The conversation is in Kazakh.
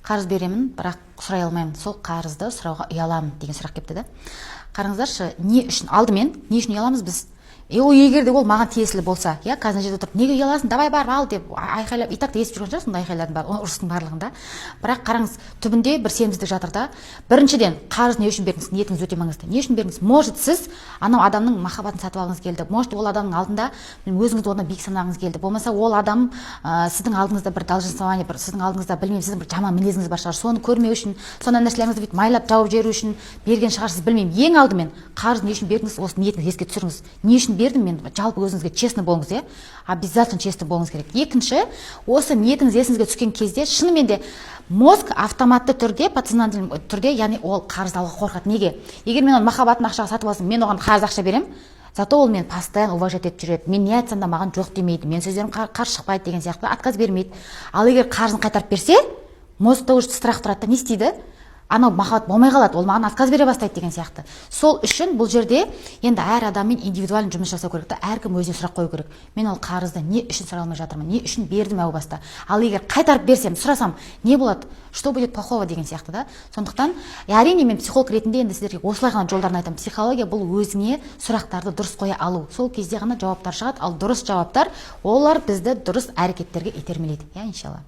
Қарыз беремін, бірақ сұрай алмаймын, сол қарызды сұрауға ұяламын деген сұрақ келіпті да. Қараңыздаршы, не үшін, алдымен не үшін ұяламыз біз? И ол егер де ол маған тиесілі болса, иә, қазір мына жерде отырып: «Неге ұяласың, давай барып ал», – деп айқайлап, и так та естіп жүрген шығарсың сондай айқайлардың барлығын, ұрыстың барлығын да. Бірақ қараңыз, түбінде бір сенімсіздік жатыр да. Біріншіден, қарыз не үшін бердіңіз? Ниетіңіз өте маңызды. Не үшін бердіңіз? Может, сіз анау адамның махаббатын сатып алғыңыз келді, может, ол адамның алдында өзіңізді одан биік санағыңыз келді, болмаса ол адам сіздің алдыңызда бір долженствование, бір сіздің алдыңызда, білмеймін, сіздің бір жаман мінезіңіз бар шығар, соны көрмеу үшін, сондай нәрселеріңізді бүйтіп майлап жауып жіберу үшін берген шығарсыз, білмеймін. Ең алдымен қарыз не үшін бердіңіз, осы ниетіңізді еске түсіріңіз. Не үшін бердім мен? Жалпы өзіңізге честно болыңыз, иә, обязательно честно болуыңыз керек. Екінші, осы ниетіңіз есіңізге түскен кезде шынымен де мозг автоматты түрде, подсознательный түрде, яғни ол қарыз алуға қорқады. Неге? Егер мен оның махаббатын ақшаға сатып алсам, мен оған қарыз ақша беремін, зато ол мені постоянно уважать етіп жүреді, мен не айтсам да, маған жоқ демейді, менің сөздерім қарсы шықпайды деген сияқты, отказ бермейді. Ал егер қарызын қайтарып берсе, мозгта уже страх тұрады да, не істейді? Анау махаббат болмай қалады, ол маған отказ бере бастайды деген сияқты. Сол үшін бұл жерде енді әр адаммен индивидуально жұмыс жасау керек та. Әркім өзіне сұрақ қою керек: мен ол қарызды не үшін сұрай алмай жатырмын, не үшін бердім әу баста, ал егер қайтарып берсем, сұрасам, не болады, что будет плохого деген сияқты да. Сондықтан, әрине, мен психолог ретінде енді сіздерге осылай ғана жолдарын айтамын. Психология – бұл өзіңе сұрақтарды дұрыс қоя алу, сол кезде ғана жауаптар шығады. Ал дұрыс жауаптар, олар бізді дұрыс әрекеттерге итермелейді, иә, иншалла.